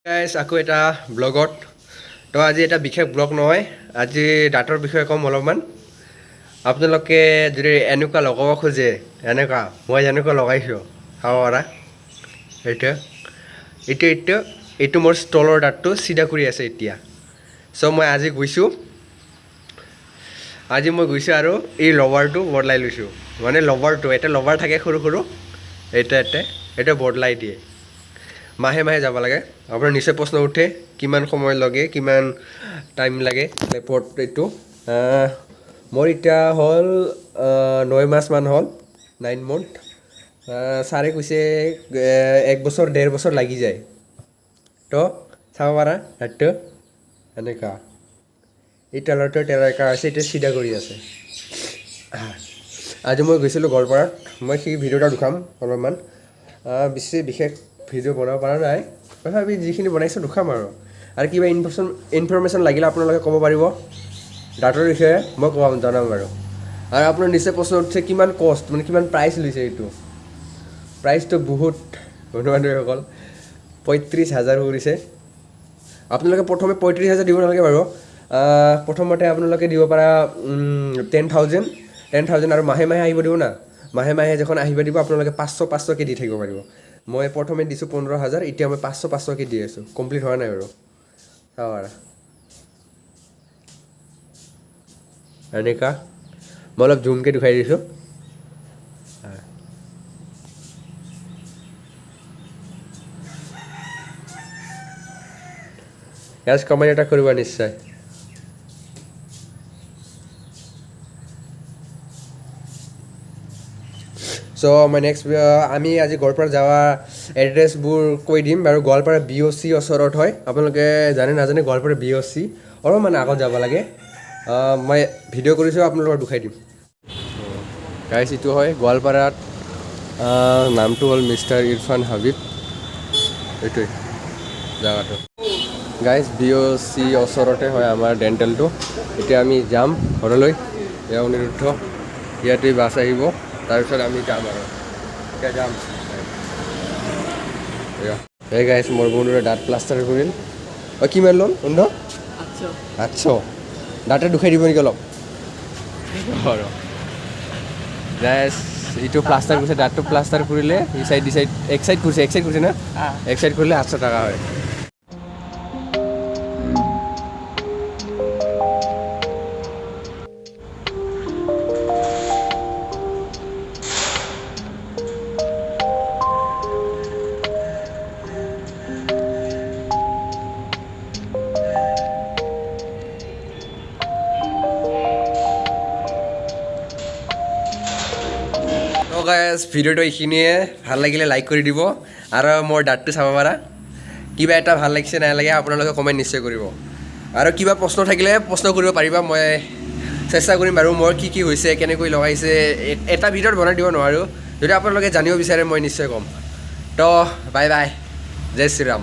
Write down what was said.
Guys, আকৌ এটা ব্লগত। তো আজি এটা বিশেষ ব্লগ নহয়, আজি দাঁতৰ বিষয়ে ক'ম অলপমান। আপোনালোকে যদি এনেকুৱা লগাব খোজে, এনেকুৱা মই যেনেকুৱা লগাইছোঁ, চাব পাৰা। এইটো এইটো এইটো এইটো মোৰ ষ্টলৰ দাঁতটো চিধা কৰি আছে এতিয়া। চ' মই আজি গৈছোঁ, আজি মই গৈছোঁ আৰু এই ৰবাৰটো বদলাই লৈছোঁ। মানে ৰবাৰটো, এটা ৰবাৰ থাকে সৰু সৰু, এইটো ইয়াতে এইটো বদলাই দিয়ে। মাহে মাহে যাব লাগে। আপোনাৰ নিশ্চয় প্ৰশ্ন উঠে, কিমান সময় লাগে, কিমান টাইম লাগে লেপত এইটো। মোৰ এতিয়া হ'ল 9 মাহমান হ'ল, 9 মন্থ। ছাৰে কৈছে এক বছৰ 1.5 বছৰ লাগি যায়। তো চাব পাৰা, এইটো এনেকুৱা, এই তেলৰটো তেনেকুৱা আছে, এতিয়া চিধা কৰি আছে। আজি মই গৈছিলোঁ গোৱালপাৰাত। মই সেই ভিডিঅ' এটা দেখাম অলপমান। বেছি বিশেষ ভিডিঅ' বনাব পৰা নাই, তথাপি যিখিনি বনাইছোঁ দেখাম। আৰু আৰু কিবা ইনফৰমেশ্যন লাগিলে আপোনালোকে ক'ব পাৰিব দাঁতৰ বিষয়ে, মই ক'ম, জনাম বাৰু। আৰু আপোনাৰ নিশ্চয় প্ৰশ্ন উঠিছে, কিমান কষ্ট, মানে কিমান প্ৰাইচ লৈছে এইটো। প্ৰাইচটো বহুত, বন্ধু বান্ধৱীসকল, 35,000 পৰিছে। আপোনালোকে প্ৰথমে 35,000 দিব নালাগে বাৰু। প্ৰথমতে আপোনালোকে দিব পাৰা 10,000, 10,000। আৰু মাহে মাহে আহিব দিব না, মাহে মাহে যখন আহিব দিব, আপোনালোকে 500 500কৈ দি থাকিব পাৰিব। মই প্ৰথমে দিছোঁ 15,000, এতিয়া মই 500 500কৈ দি আছোঁ। কমপ্লিট হোৱা নাই বাৰু। চাব পাৰা এনেকুৱা, মই অলপ জুমকৈ দেখুৱাই দিছোঁ। ইয়াত কমেণ্ট এটা কৰিব নিশ্চয়। চ' মই নেক্সট, আমি আজি গোৱালপাৰা যোৱা এড্ৰেছবোৰ কৈ দিম বাৰু। গোৱালপাৰা বি অ' চি ওচৰত হয়। আপোনালোকে জানে নাজানে, গোৱালপাৰা বি অ' চি অলপমান আগত যাব লাগে। মই ভিডিঅ' কৰিছোঁ, আপোনালোকক দেখাই দিম। গাইছ, এইটো হয় গোৱালপাৰাত। নামটো হ'ল মিষ্টাৰ ইৰফান হাবিব। এইটোৱে জেগাটো। গাইজ, বি অ' চি ওচৰতে হয় আমাৰ ডেণ্টেলটো। এতিয়া আমি যাম ঘৰলৈ। এয়া অনিৰুদ্ধ, ইয়াতে বাছ আহিব, তাৰপিছত আমি যাম। আৰু এতিয়া যাম। এয়া এই গাইজ, মোৰ বন্ধুৰে দাঁত প্লাষ্টাৰ কৰিল। অ' কিমান ল'ল বন্ধু? 800। 800। দাঁতে দুখাই দিব নেকি অলপ? আৰু গাইজ, এইটো প্লাষ্টাৰ কৰিছে, দাঁতটো প্লাষ্টাৰ কৰিলে, এই চাইড, এই চাইড, এক চাইড কৰিছে, এক চাইড কৰিছে না, এক চাইড কৰিলে 800 টকা হয়। তো গাইজ, ভিডিঅ'টো এইখিনিয়ে। ভাল লাগিলে লাইক কৰি দিব। আৰু মোৰ দাঁতটো চাব পাৰা। কিবা এটা ভাল লাগিছে নাই লাগে, আপোনালোকে কমেণ্ট নিশ্চয় কৰিব। আৰু কিবা প্ৰশ্ন থাকিলে প্ৰশ্ন কৰিব পাৰিবা, মই চেষ্টা কৰিম বাৰু। মোৰ কি কি হৈছে, কেনেকৈ লগাইছে, এটা ভিডিঅ'ত বনাই দিব নোৱাৰোঁ। যদি আপোনালোকে জানিব বিচাৰে, মই নিশ্চয় ক'ম। তো বাই বাই, জয় শ্ৰীৰাম।